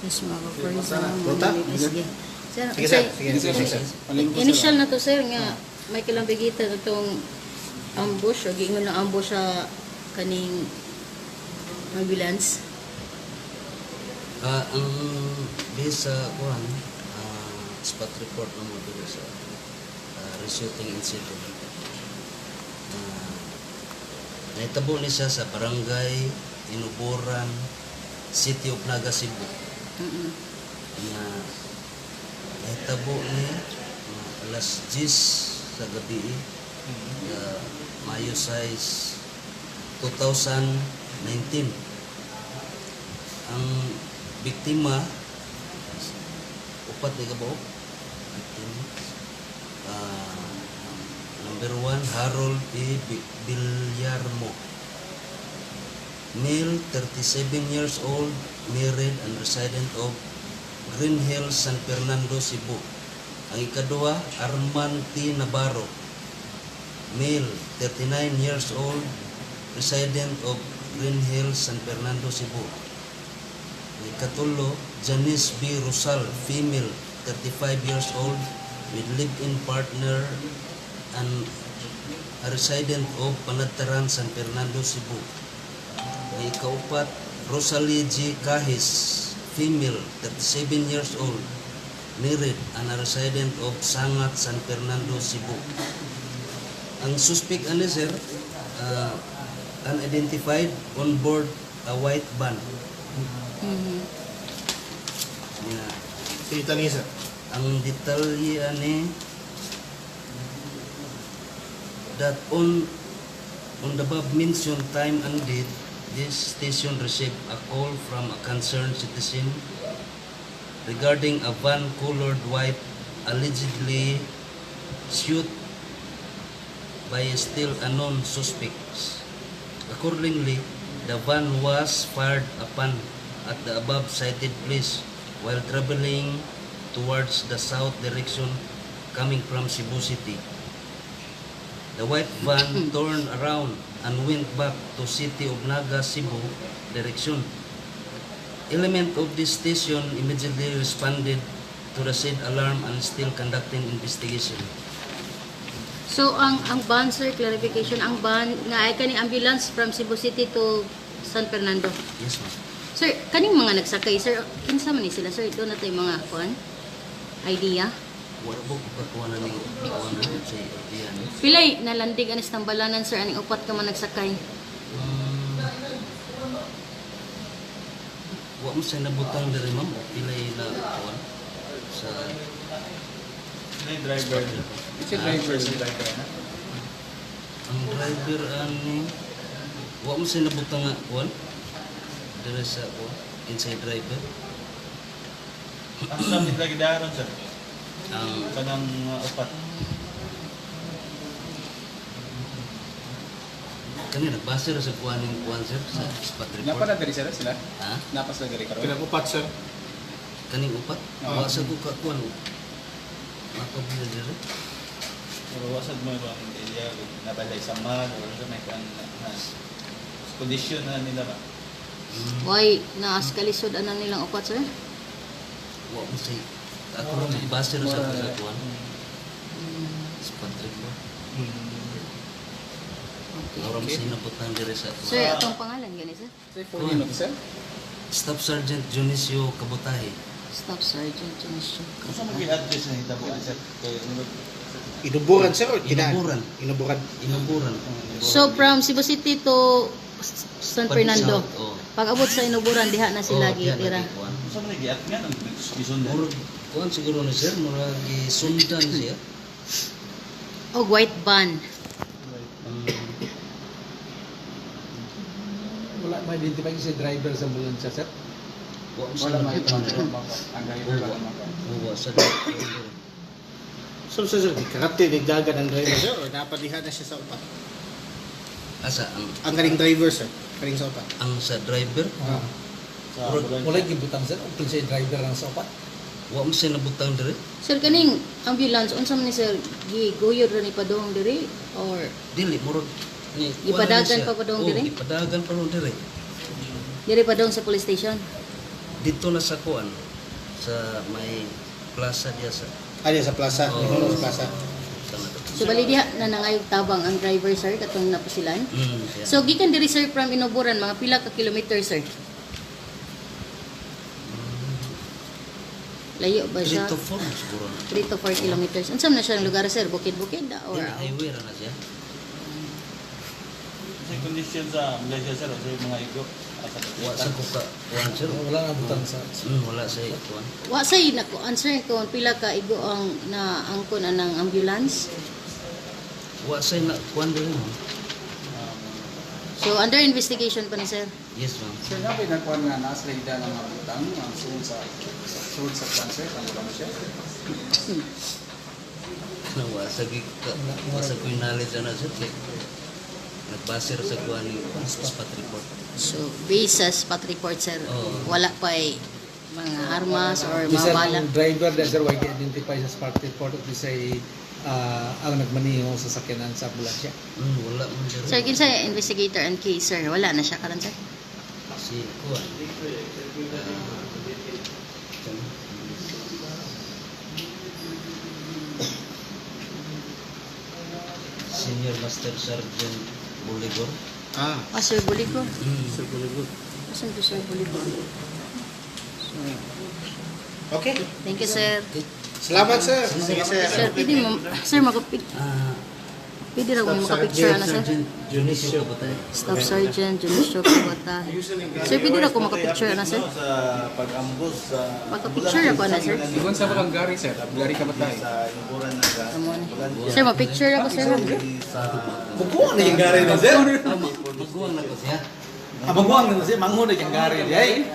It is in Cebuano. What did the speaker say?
Yes, mga ka-tourism. Bota? Sige. Sir, Sige, sir. Sige, sige, sir. Initial na to, sir, nga may kilambigita na itong ambush o giingon na ambush sa kaning ambulance. Ang base sa kuan, spot report na mo dito sa reshooting incident. Nahitabo ni siya sa Barangay Inuboran, City of Naga, Cebu. Nga nahitabo ni mga alas 10 sa gabi, Mayo 6, 2019. Ang biktima, upat ni kabuok biktima. Number 1, Harold E. Villarmo, male, 37 years old, married and resident of Green Hills, San Fernando, Cebu. Ang ikaduha, Arman T. Navarro, male, 39 years old, resident of Green Hills, San Fernando, Cebu. Ang ikatulo, Janice B. Rosal, female, 35 years old, with live-in partner and a resident of Panadtaran, San Fernando, Cebu. Ang ikaupat, Rosalie G. Kahis, female, 37 years old, married and a resident of Sangat, San Fernando, Cebu. Ang suspect ani, sir, unidentified on board a white van. Nga, Sige, tali, sir. Ang detalye ani that on the above mentioned time and date, this station received a call from a concerned citizen regarding a van colored white allegedly shoot by a still unknown suspects. Accordingly, the van was fired upon at the above cited place while traveling towards the south direction coming from Cebu City. The white van turned around and went back to City of Naga, Cebu direction. Element of this station immediately responded to the said alarm and still conducting investigation. So ang van, sir, clarification, ang van nga ay kaning ambulance from Cebu City to San Fernando. Yes, ma'am. Sir, kaning mga nagsakay, sir, kinsa man ni sila, sir? Doon na tayo mga kuan idea. Wala po ko kakuha na ni kuha na sa idea ni. Pilay nalandig anis tambalanan, sir, aning upat ka man nagsakay? Wa mo sa nabutang diri, ma'am, o pilay na kuha sa Ano yung driver? It's a driver. Si driver na? Ang driver ani, wa mo sa nabutang nga kuha diri sa kuha inside driver. Ang sa lagi daron, sir. Ang Kanang upat. Kani nagbase ra sa kuha ning kuha, sir, sa spot Napa report. na diri sir sila? Ha? Napa sila diri karon? Pinag upat, sir. Kaning upat? Oo. Wa sa ko kakuha. Makabila diri. Pero wasad mo ba ang idea nabalay sa man or sa may kuan na kondisyon na nila ba? Why naas kalisod ana nilang upat, sir? Wa mo say ako ra nagbase ra sa kuha. Spot report. Okay. Ora mo sa nabutang diri sa kuha. Sir, atong pangalan gani, sir? Sir, full name to, sir? Staff Sergeant Dionisio Kabutahe. Staff Sergeant Janisio. Kung sa mag-address na hitabuan, sir? Kay Inuburan, sir, or kinaan? Inuburan. Inuburan. Inuburan. So from Cebu City to San Fernando. South, oh. Pag abot sa Inuburan diha na sila Oh, diha na gitira. gikuan. Kung sa mag-iat nga nang gisundan. Murag kuan siguro ni sir, murag gisundan siya. Og white van. Wala ma-identify si driver sa ambulansya, sir. Wa mo sa Wala may nabutang diri. ang driver wala man. Wa sa driver. So, sir, sir, karate, nagdagan ang driver, sir, or napadiha na siya sa upat? Asa ang Ang kaning driver, sir. Kaning sa upat. Ang sa driver? Ah. Sa Murag- ambulance. Wala gibutang, sir. Kung siya driver ang sa upat. Wa mo siya nabutang diri. Sir, kaning ambulance unsa man ni, sir, giguyod ra ni padung diri or Dili murag ni kuan Gipadagan na siya. pa padung Oh, diri? Gipadagan pa dong diri. Diri padung sa police station? Dito na sa kuan sa may plaza diya sa Ah, diya sa plaza. Oo. Nihulog sa plaza. Sa na to. So bali diha na nangayog tabang ang driver, sir, katong napusilan. Siya. So gikan diri, sir, from Inuburan, mga pila ka kilometer, sir? Layo ba 3 siya? to 4 siguro na. 3 to 4 kilometers. Unsa man na siya ang lugar, sir? Bukid-bukid da or Dili, highway ra na siya. Sa condition sa ambulansya, sir, o sa mga igo. Asa Wa sa ko ka kuan, sir. Wala na butang sa Wala sa kuan. Wa say nako answer kung pila ka igo ang naangkon anang ambulance. Wa sa na kuan dili mo. So under investigation pa ni sir. Yes, ma'am. Sir, nga ba nakuha nga naa sila ida nga mga butang ang sulod sa kuan, sir, ang ambulansya? Wa sa gi wa sa ko knowledge ana, sir, kay nagbase ra sa kuan ni spot report. So based sa spot report, sir, Oo. wala pa ay mga armas or mga Bisan bala. ang driver na sir, why identify sa spark report at bisay ang nagmaniho sa sakyanan sa ambulansya. Wala man, sir. Sir, kinsa investigator and case, sir? Wala na siya karon, sir. Si kuan. Senior Master Sergeant Buligor. Ah, Ah, Sir Buligo. Sir Buligod. Asan to Sir Buligo? Okay. Thank you, sir. Salamat, sir. Sige, sir. Sir, pwede mo, sir, makapig, Ah, pwede ra mo makapicture na, sir. Sergeant Dionisio Kabatay. Staff Sergeant Junicio Kabata. Sir, pwede ra ko makapicture na, sir. Sa pag-ambos sa Magka-picture ako na, sir. Ingon sa ba kang Gary, sir? Gary Kabatay. Sa inuburan ng gas. Amo ni. Sir, ma-picture ako, sir. Sa Bukuan na yung gari na sir. Maguwang na ko siya. Ah, bukuan na sir, manghod na yung gari. Ay.